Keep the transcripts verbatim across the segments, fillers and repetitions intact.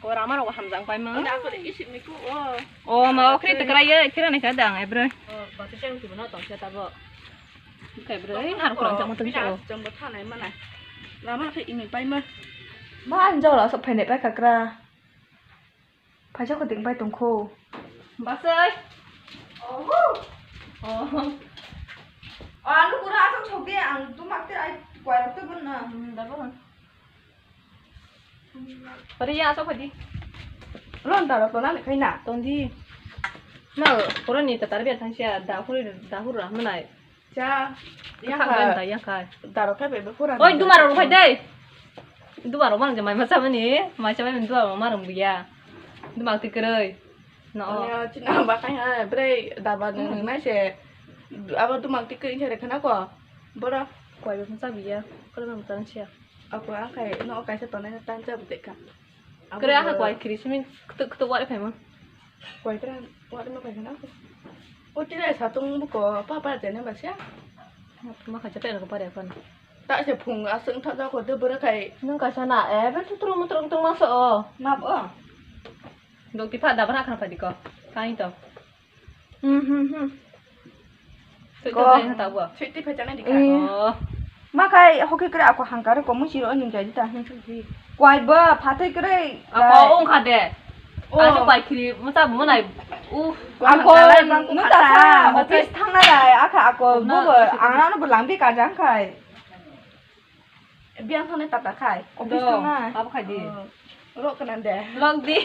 O rama rok hamjang pai ma. Ina ko isi mi ku o. O ma o kri tekra ye kira ne ka dang ebre. O ba te chang ti bono tong sa ta bo. Kai bre har ko jang mo tong sa. Jang bo thanai mana. Rama khe imi pai ma. Ma an jora sok phai ne pai kakra. Phaisa kho ding bai tongkho. Basai. Oh. Oh. Oh, anu kura asok sok de ang tu mak te ai kwai rok te bun na. Hmm, da bun. Pari ya asok padi. Ron da rok to na le khai na. Tong di. Na, pura ni ta tar bia thang sia da huri da hur ra manai. Cha, yang Khakha kai. Da, yang kai. Darok kai bai pura. Oi, duma rok phai dei. Duma rok mang je mai masa mani, mai sa mai duma rok marung buya. Duma ti kroi. No. Oya, china ba kai ha, bre, daba nang nang nai se. Abo duma ti kroi se khana ko. Bora. Koi ba masa buya. Koi ba masa sia. Ako ang kai, no kai se tonai tan cha bute ka. Kre aha kwai kiri simi ktuk ktuk wari phaimon. Kwai kre wari ma phaikha na. O tira satung buko papa jene basia. Ma khacha pera ko pare kon. Ta se phung asung tha ja ko de bora kai. Nung kaisa na e be tutru mutru tung ma so o. Map o. Dok ti pha da bra khan pha di ko. Kai to. Hmm, hmm, hmm. Sweet ko. Ko. Sweet ti phai chana di ka. Eh. Oh. Ma khai hoki kre ako hangkar ko musi ro ning jai ta hin. Kwai ba phatai kre. Ako ong kha de. Oh. Ajo kwai khiri masa bu nai. Uh. Ako nung ta sa office thang na dai aka ako bu bo ang na no bu lang bi ka jang khai. Biang thani tata khai, office thang nai. Abo khai di. Oh. Rok kana de. Lok di.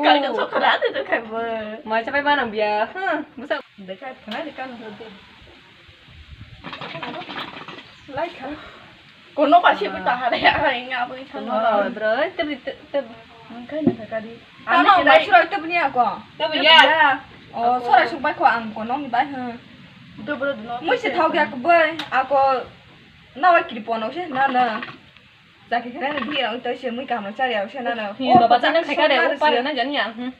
Kai to sok khara de to khai bo. Mai chapai ba nang bia. Huh, busa. De khai khana de kan ho de. Lai kha. Kono ba si ta hare ai nga bo thang. Kono ba bro, te te te. Ang khai na ka di. Ano mai sura te bni ako. Te bni ya. Oh, sura suk bai ko ang kono ni bai ha. Do bro do no. Mui se thau ge ako bai ako. Nawa kiri pono se na na. Jaki khana ni bira oi to se mui kamra chari au se na na. Hi baba chana khai kare o pare na jani ya. Hmm.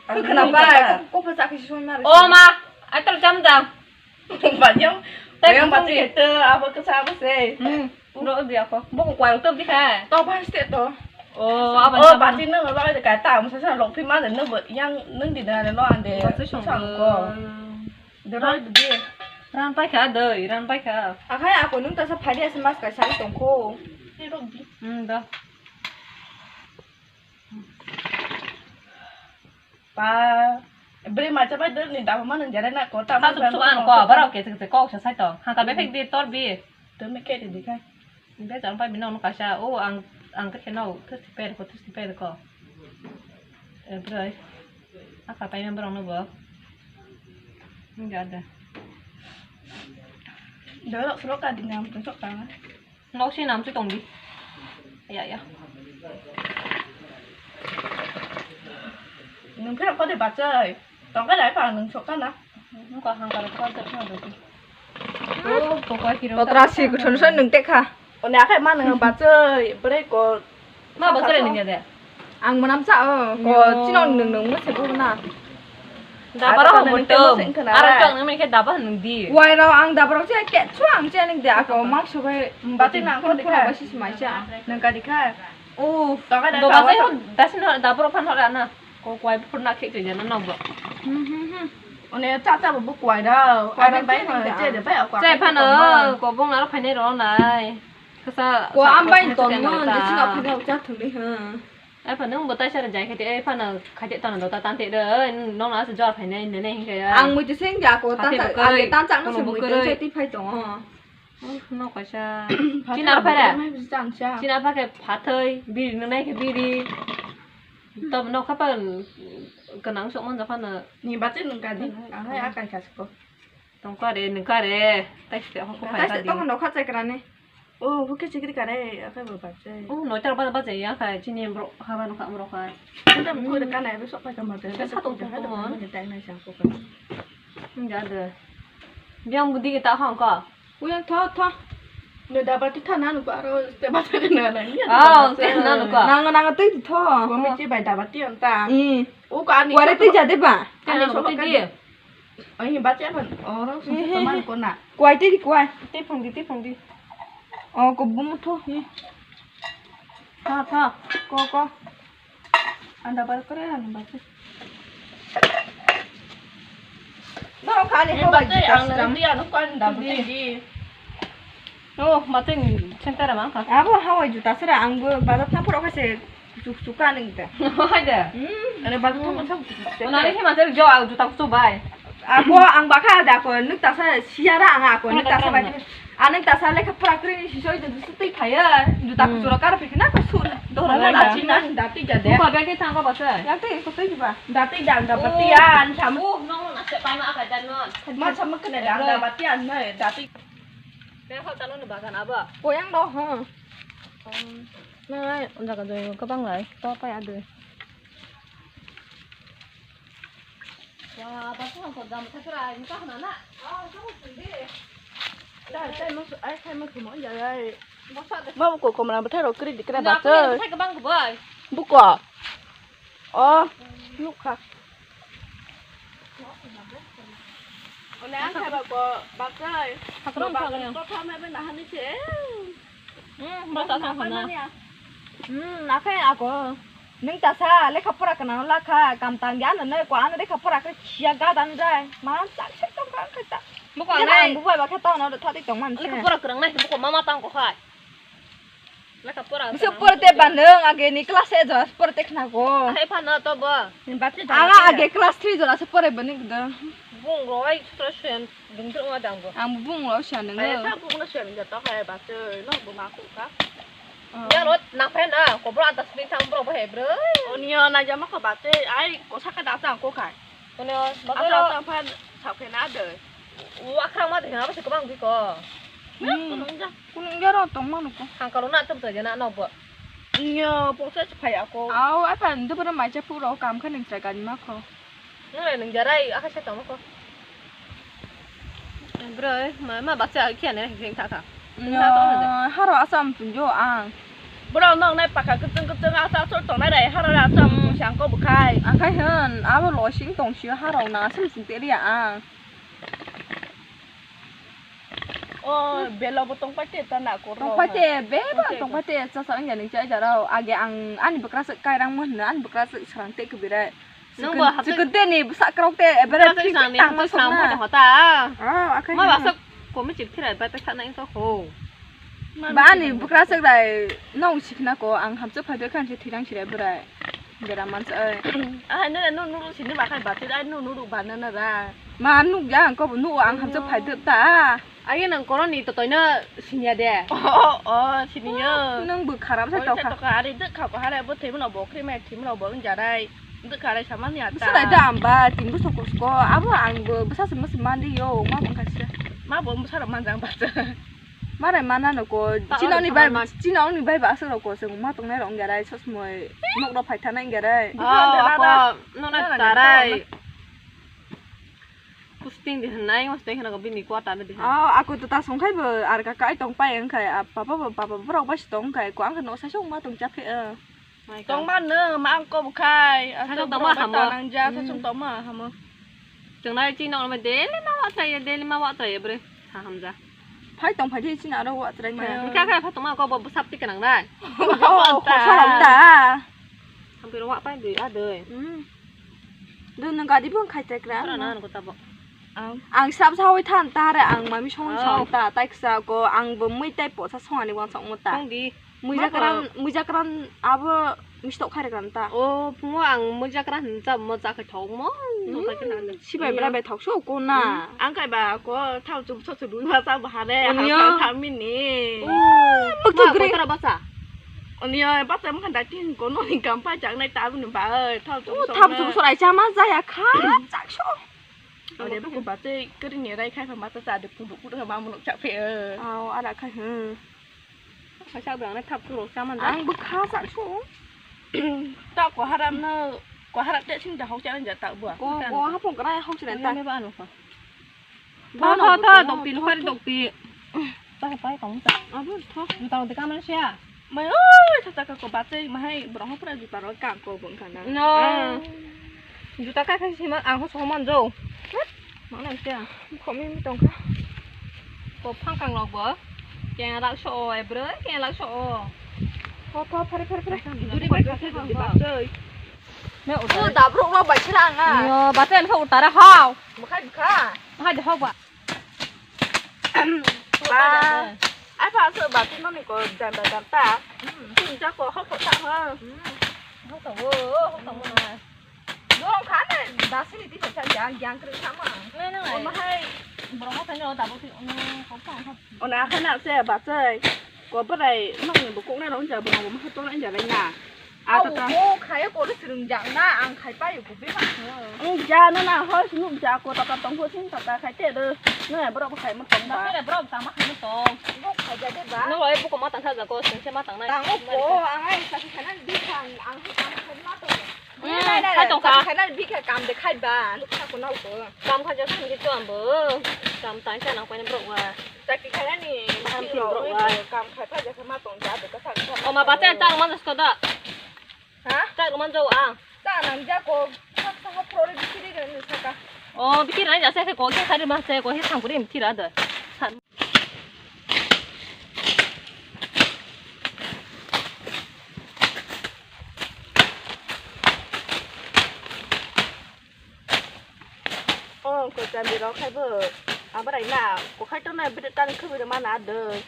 Khana pa ko pa jaki se soi mare. O ma, ai tar jam jam. Ba jam. Tai yang ba te abo ke sa ba se. Hmm. Ro dia ko. Bo ko kwai to bi kha. To ba ste to. O aba. O ba ti na lo ka ta mo sa sa lo phi ma de no bo yang nang di na lo ande. Ba se song ko. Doroi dudi. Ran paikha doi, ran paikha. Akhai ako nung tasa phadi ase mas kaisa ang tongkho. Hmm, da. Pa, bre macha bai dor ni dama manang jare na kota. Sa suk suk ang ko, barok ke se kok sa sai to. Hangka be phek di tor bi. Dor me ke di khai. Be jang pai bino no kaisa, o ang, ang khe no, thus ti per ko, thus ti per ko. E brai. Aka pai member no bo. Enggak ada. Dorok suro ka dingam tu sok tanga. Nok si nam tu tong di. Ya, ya. Nung phirok ko de bachai. Tongkai lai pa nung sok kana. Nung ka hang karo karo sok na doti. Oh, pokok kiro. Totra si kuthun son nung tekha. Oni akhai ma nung bachai, bwrwi ko. Ma bachai nung ya de. Ang manam cha o, ko chino nung nung mo se bu na. Daba ro mo to. Aro chok nung ke daba nung di. Wai ro ang daba ro che ke chu ang che nung de ako mang so bai. Bati nang ko de kha. Ba si mai cha. Nung ka di kha. Oh, daba sai dasin daba ro phan hora na. Ko kwai phurna khe khe jana no bo. Hmm, hmm, hmm. One cha cha bo kwai da. Kwai da bai che de bai kwai. Che phano ko bong naro phainai ro nai. Kasa ko am bai ton mo de sina phano cha thung de ha. Ai phano bo tai sar jai khe te ai phano khaite tano do ta tante de no na jor phainai ne ne hin khe. Ang mui te seng ja ko ta ta age tan chak no se mui te ti phai tong. No kaisa. China phara. China phake phathai biri no nai khe biri. Tob no khapa kanang sok man jakhana. Ni bati nung kadi. Ang hai akai kasko. Tong kare nung kare. Tai se ho ko phai kadi. Tai se tong no kha chai krane. Oh, huke chikri kare akai bo bachai. Oh, no tar ba ba jai ya khai chini bro ha ba no kha bro khai. Anta mo ko de kana be sok pa kama de. Sa tong tong tong. Ni tai nai sa ko ka. Nja de. Biang budi ta khang ka. Uyan tho tho. No daba ti thana no aro te ba thana na na. Oh, te na no ka. Nang nang te tho. Ko mi ti bai daba ti anta. I. O ka ani. Ware ti ja de ba. Ani so ka di. Ani ba ti ban. Oro so ka man ko na. Kwai te di kwai. Te phang di te phang di. O ko bum tho. Tho tho. Ko ko. Anda bar kore, anda bar kore. No, kali hawa juta sram. Ang nang dia no kan da buti di. Oh, mating center ma ka. Abo hawa juta sra ang bo bazar thang phoro kase juk juk ka ning da. Ada. Hmm. Ada bazar thang phoro. Nari he matir jo juta kusu bai. Ako ang bakha da ako nuk tasa siara ang ako nuk tasa bai. Anang tasa lekha pura kri ni sisoi de dusu tei phaya. Juta kusura kar phikna ko sur. Dora na china dati jade. Ko bag tang ko basa. Yang tei ko tei ba. Dati jang da bati an samu. No na se pai ma ka jan no. Ma samu kene da da bati an na dati. Te ho talo ni bagan aba. Ko yang do ha. Na jaga joi ko bang lai. To pai ade. Wah, baso ang ko jam thakra, ang kahna na. Ah, ang kahna sindi. Chai, chai, mas, ai, chai, mas, mo, ya, ya. Baso de. Ma, buko komla bwthai rok kri dikra na, baso. Bwthai kwbang kwbai. Buko. Oh, nukha. Ole, ang khai ba ko, bakai. Hakro ang khai ba. Ko thama be na hani se. Hmm, bata thang khana. Hmm, akhai ako. Nung tasa lekha pora kana lakha, kam tangya no ne ko ano lekha pora khe siya ga dan jai. Ma chak se tong ka khe ta. Buko nai. Ang bubai ba khe ta no thati tong man se. Lekha pora kwrang nai buko mama tang ko khai. Lekha pora. Bisa pora te ba nung age ni class e jos pora te khna ko. Hai pha no to bo. Ni bati. Ala age class three jora se pore bani gda. Bung roi stra sen. Dungthok ma dang bo. Ang bung lo siya nung. Ai sa bung lo siya nung to khai ba se no bo ma ku ka. Ya rot na phen a ko bro atas bin thang bro bo he bro. Onio na jama ko ba te ai ko saka da tang ko khai. Onio ba ko. Asa ta phan sa phen a de. Wa khrang ma de na ba se ko bang bi ko. Kunung ja. Kunung ja ro tong ma no ko. Hang kalo na tum to ja na no bo. Onio po se phai a ko. Au ai phan de bro mai cha pu ro kam kha ning tra gani ma ko. Nung le nung jarai, aka se tongma ko. Bro, ma, ma baksa kia ne, hing thaka. No, haro asam tunjo ang. Bro, nong nai paka kutung kutung asa so tongnai rai, haro asam siang ko bukai. Ang kai hen, abo lo sing tong sio haro na asam sing te ria ang. Oh, belo bo tongpai te ta na ko. Tongpai te, beba tongpai te, cha sa ang ya ning cha ja rao. Age ang ani bwkra se kairang mo hino, ani bwkra se sarang te ke birai. Nung bo hapte. Chikun te ni bwsa krok te, ebere bwsa pik pik tang to song na. Ah, akai ma baksa komi chip khirai bai ta khana ing to ho. Ba ani bwkra se rai nong sikna ko ang hamsa phai de khan se thirang sirai bwrai. Bera mansa oi. Ah, no, no, no, sini ba khai ba, ai no, no, ba na na ra. Ma nuk ya ang ko nuk ang hamsa phai de ta. Ai nang koroni to toina sinya de. Oh, oh, sini yo. Nang bwkha ra sa to kha. To kha ari de kha ko hare bo thimo no bo kri me thimo no bo jarai. De kha rai saman ya ta. Bwsa rai da amba tin bwsa ko ko abo ang bo bwsa se mas man de yo ma bang kha se. Ma bo bwsa ro man jang ba. Marai mana no ko chini oni bai chini oni bai ba aswk rok ko se ma tongnai rok wngya rai sosmoi nok rok phai thana wngya rai. Oh, ako no na tarai. Kusting di hwnai, kusting hwnai ko bini kwata di hwnai. Oh, ako to ta song khai bo ar ka kai tong pai wng khai, papa bo papa borok bai si tong khai ko ang no sai song ma tong cha phe. Tongma no ma ang ko bukhai. Asok tongma hamo. Nang ja sasung tongma hamo. Chwngnai chini nokno daily ma wa chaya, daily ma wa chaya bre. Sa hamja. Phai tong phai di chini aro wa chrai kha. Kha kha pha tongma ko bo sap tik nang dai. Oh, ko sa ram da. Hampir wa pai dui a dui. Hmm. Dun nang gadi bung khai chakra. Kra na ko tabo. Ang sab sawi than ta re ang mami song song ta tai ksa ko ang bo mui tai po sa song ani wan song mo ta. Song di. Muijakran, muijakran abo mistok khai rwkha ta. O phungo ang muijakran hinwi cha mo cha khai thok mo. Sibai bwrai bai thok so ko na. Ang khai ba ko thau chum so chum ma cha bahare. Oniyo. Thamini. Buktu gre. Tara basa. Oniyo basa mo khanda tin ko no ni kam pa chang nai ta bu ni ba thau chum so. Thau chum so rai cha ma ja ya kha chak so. Oniyo ko ba te kri ni rai khai pha ma cha cha de pu bu ku ma mo nok cha phe. Au ara khai. Kaisa bwrang nai thap thurok chamani. Ang bwkha sak su. Ta ko haram no, ko haram te sing da hok chana ja ta bua. Ko, ko hapung kra hok chana ta. Ba ano ko. Tho, tho, tho, dokti, lukari dokti. Ta pai kong ta. Abo tho. Juta rok de kamani sia. Mai oi, ta ta ko batai mahai bwrang hok pura juta rok kang ko bung kana. No. Juta kai khai sima ang ho soman jo. Mana sia. Khomi mi tongkha. Ko phang kang rok bo. Keng rak so o, e bro, keng rak so o. Tho, tho, phari, phari, phari. Duri bai kha kha kha. Basoi. Me utai. O dabrok rok bai sila anga. Yo, bate ang kha utara hao. Bukhai bukha. Hai de hao ba. Ba. Ai pa so ba tin ni ko janda janta. Tin ja ko hok hok ta ha. Hok ta wo, hok ta wo. Dong kha ne, dasini ti phaisa yang yang kri kha ma. Nai, nai. O ma hai. Borok ma thani o dabu ti, um, kok ta kha. Ona kha na se ba chai. Ko brai nokni bo kok nai rong ja bo bo ma to nai ja lai na. A ta ta. Ko kha ye ko ri srung jang na, ang khai pai ko be ma. Ang ja na na hoi sunu ja ko ta ta tong ko sing ta ta khai te de. Na borok bo khai ma tong ba. Ba kare borok ta ma khai ma tong. Bo khai ja de ba. No oi bo ko ma tang kha ja ko sing se ma tang nai. Tang o ko, ang ai sa khai na di kha, ang khai ma tong. Khai tong kha. Khai na bikha kam de khai ba, lukha ko nau ko. Kam kha jak sing to ambo. Kam tan cha nang paina brok wa. Chakri khai na ni. Kam kin brok wa. Kam khai pha jak ma tong ja de ka sa. O ma ba cha cha man sto da. Ha? Cha man jo a. Cha nang ja ko. Sa sa ha pro re bikiri ga ni sa ka. O bikiri na ja se ko ke sa ri ma se ko he sang ko ri mi tira da. O, ko chambi rok khai bo. Abarai na, ko khai to na bide tani khubi rw mana doi.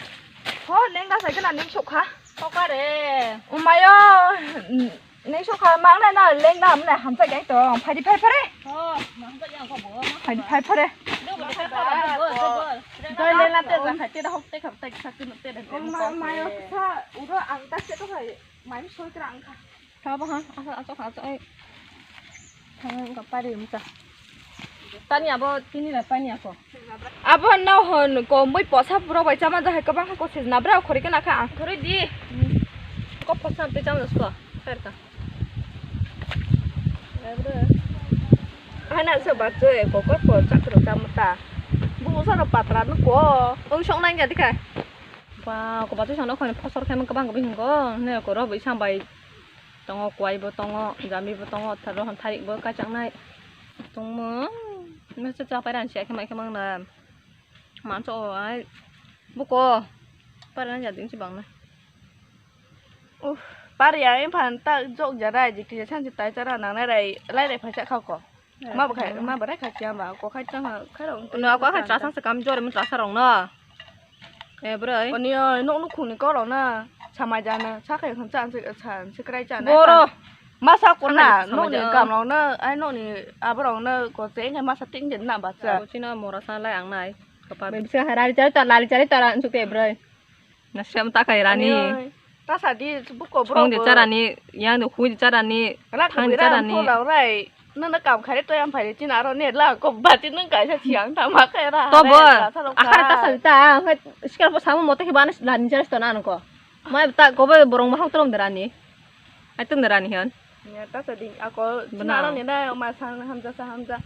Ho, neng da sai kana neng sokha. Sokha re. Umayo. Neng sokha mang nai na leng na mne hamsa gai to. Phai di phai phare. Oh, hamsa yang ko bo. Phai di phai phare. Do bo de ka ba. Go go. Doi leng na te ja khai te da hok te kham te sa kun te da. Ma mayo sa uro ang ta se to khai. Mai soi kra ang kha. Sa ba ha. Asa asa kha sa. Thang ka pari mta. Tani abo tini la pani ako. Abo no hon ko mui posa puro bai chama jahai kabang ko sejna bra khori kana kha. Khori di. Ko posa pe chama sko. Kar ka. Ana se ba che ko ko ko chakro chama ta. Bu sa no patra no ko. Ung sok nang ya dikhai. Ba ko ba tu sana khani phosor khe kabang ko bing ko. Ne ko ro bai sam bai. Tongo, kuai bo tongo, jami bo tongo, tharo hwn tharik bo kachaknai tongmo. Mesa chapai rani siya khe mai khe mangna. Manso o ai buko. Parani jadi si bangna. Uh, pari ai phan ta jok jarai jikti sansi tai chara nangnai rai lai rai phaisa khao ko. Ma bo khai, ma bo rai khai chiya ma, ko khai tang khai rong. No, ko khai trasa sa kam jore mun trasa rong no. E bro. Oni oi, nok nukhung ni kok rong na, samai jana, sa khai kham chan se, chan se krai chan. Boro. Masa ko na, nok ni kam rong na, ai nok ni abo rong na, ko se ngai masa ting den na ba cha. Ko china mora sa lai ang nai. Kapa. Bisa harari chari ta lali chari ta ran suk te bro. Na sem ta kai rani. Ani oi. Ta sa di buko bro. Song di charani, yang di hui di charani. Ala thang di charani. Ko rai. Nana kam khare to yang phai chin aro ne la ko bati nang kaisa chiang ta ma khaira. To bo. Akhare ta sa di ta. Sikal po samu mote ke bana lani chari to nan ko. Mai ta ko be borong mahang tolong derani. Ai tung derani han. Ya, ta sa ding ako. Bana. Chinaro ni na ma sang hamja sa hamja.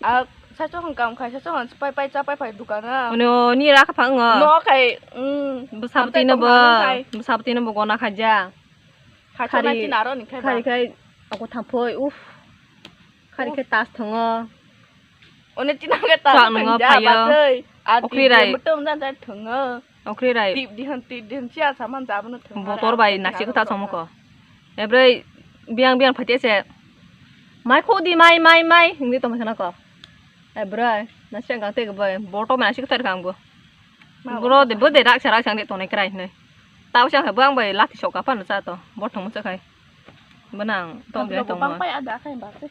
A sa chong kam khai sa chong pai pai cha pai pai dukan na. Ono ni ra ka phang ngo. No khai. Mm. Bwsabti no bo. Bwsabti no bo gona khaja. Kha chong na chinaro ni khai ba. Khai khai ako thamphoi uf. Khari khe tas thongo. One china khe tas thongo phayo. Okri rai. Mutum jan jan thongo. Okri rai. Tip dihan tip dihan sia saman jabano thongo. Botor bai nasi kota somoko. Ebrei biang biang phate se. Mai kho di mai mai mai hindi to mai khana ko. Ebrei nasi ang kang te bai botor mai nasi kota kang bo. Bro de bo de rak sarak sang de tonai krai ne. Tau sang bo ang bai lati sok apa no cha to. Botor mo cha khai. Bwnang tok de tong. Bang pai ada khai ba se.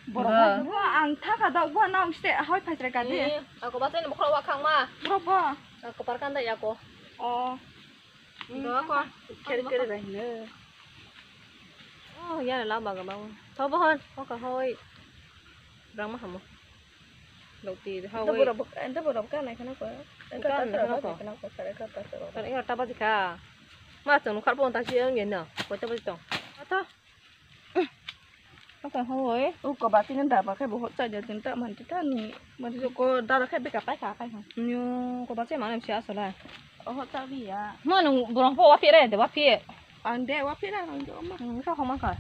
Borok ang thaka dok bo nang ste hoi phai tre ka de. Ako ba tene bokro wa khang ma. Bro bo. Ako par kan da ya ko. O. Do ko. Kere kere ba hino. Oh ya la ba ga ba. Tho bo hon. Ko ka hoi. Rang ma hamo. Dokti hawi. Ente borok, ente borok ka nai khana ko. Ka nai khana ko. Khana ko sare ka ta ko. Kan engar ta baji kha. Ma chong khar pon ta si ang yen na. Ko ta baji tong. Ata. Ata hawi. U ko ba tin da ba khe bo cha ja tin ta man ti ta ni. Man ko da khe be ka pai kha kai ha. Nyo ko ba che ma nem si asala. Oho, chak di ya. Ma nung borong po wa phi re de wa phi. Ang de wa phi ra nang jo ma. Nung sa khoma ka.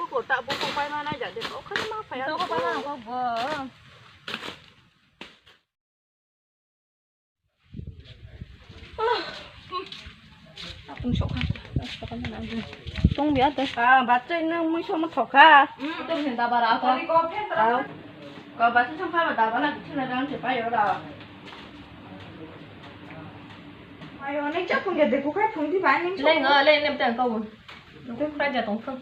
Buko ta buko pai ma na ja de ko khana ma phai. Ko pa ma ko bo. Tong biya to. Ah, bacha nang mui somo thoka. Tong hin da bara ko. Ko bacha song kha da bana thina dang che payo da. Ayo, nek cha phung ya de, kukhai phung di bai ning. Leng, ah, leng nem tang kau. Kukhai ja tong phung.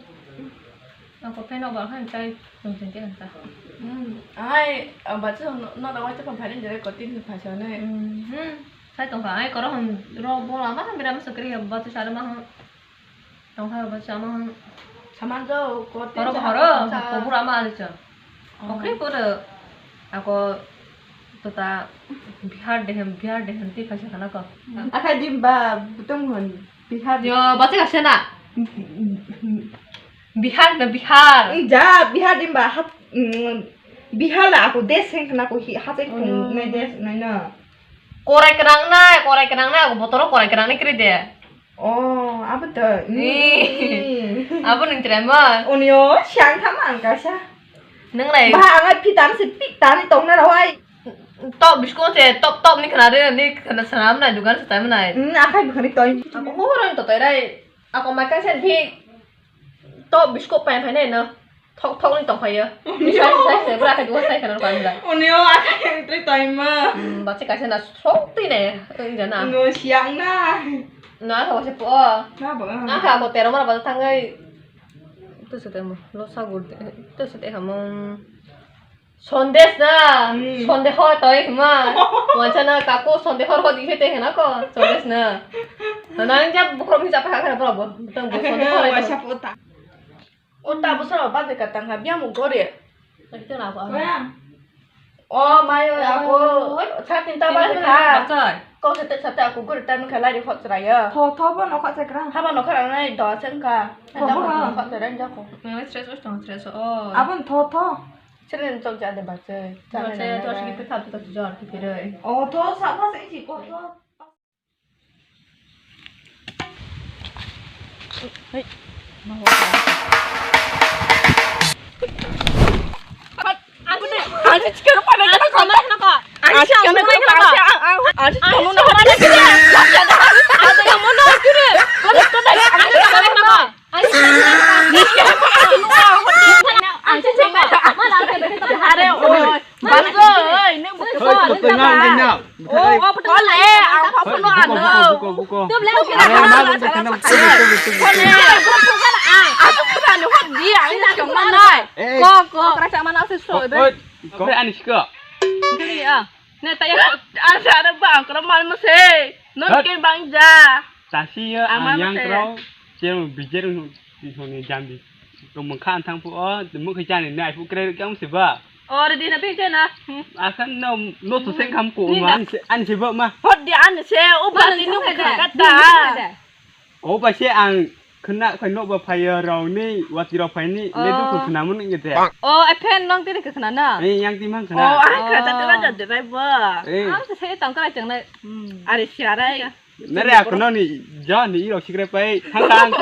Ang ko pheno ba khan chai tong chen chen ta. Hmm, ai, ah, ba chu no, no da wai cha phung phai ning jare ko tin phai sa ne. Hmm, hmm. Sai tong kha, ai koro hon ro bo la ma bira ma sokri ba chu sar ma hon. Tongkha ba sama. Saman jo ko te. Oro cha horo, cha. Ko bura ma ali cha. Oh. Okri ko de. Ako tota Bihar dehem, Bihar dehem ti khaisa khana ko. Akhai dim ba butong hon Bihar. Yo, bacha khaisa na. Bihar na Bihar. Ja, Bihar dim ba hap, mm, Bihar la ako des heng khana ko hi, hachai. Oh, no. Nai des, nai na. Korai kerang nai, korai kerang nai, ako botoro korai kerang nai kri de. Oh, abo to. Ni. Abo nung try mo? Unio, siang tha mang kasa. Nung lai. Ba, ang ai pitam se pik tani tong na rawai. Top biskot se, top, top ni khana re, ni khana sanam nai, dugan se tam nai. Hmm, akhai bukhani toy. Ako horang to toy rai. Ako makan sen pik. Top biskot pai pai nai no. Thok thok ni tong phaio. Sai sai sai bra khe duha sai khana phan da. Unio akai entry time ma. Hmm, bacha kaisa na sok twi ne, wng jana. No siang na. Na ka wasa po. Na ba. Na ka ko tero mara ba thangai. Tu se temo, lo sa gur. Tu se te hamon. Sondes na. Hmm. Sonde ho toi ma. Wancha na ka ko sonde ho ho di te na ko. Sondes na. Na nang ja bukrom hi ja pa kha bra bo. Tang bo sonde ho. Wasa po ta. O ta bwswk rok bajai ka tang ha, biyang bo gori. Wah. O mayo, ako, sa tin ta bajai ka. Kok sate sate ako gori ta nung kha lari hot chwrai yo. Tho, tho bo nokha chakra. Haba nokha rang nai do cheng ka. Tho bo. Nokha chwrai jako. Nang stress os tong stress o. Abon tho, tho. Chini chok ja de bajai. Bajai to sigi pe thap to jor ki pire. O tho sa ma se ki ko tho. Are, oi, nang bo khe phone twi nang. O, o, phone le, ang phone no ano. Buko, buko, buko. Are, ma bo khe nang. Phone le, ang phone no ano. Atu phone ano hot di, ang na kama nai. Ko, ko. Kra sama na se so. Oi, ko ani siko. Kri a. Ne ta ya. Asa ada bang kra mal mo se. Non ke bang ja. Tasi ya, ang yang kro. Chem bijer. Tihoni jambi. Tongmung kha ang thang phu o, mukhe chani nai phu kre kyang se ba. O, re di na phi chena. Asan no, no to seng kam ko ma. Ani se, ani se ba ma. Hot di ani se, o ba ti nu kha ka ta. O ba se ang khna khoi no ba phai rao ni, wati rao phai ni, le du ko khna mun nge te. O, a phen nong ti ni khna na. Eh, yang ti mang khna. O, ang kha ta ta ja de rai ba. Eh. Ang se tang kra chang nai. Are siarai. Nare akono ni ja ni iro sikre pai thang thang.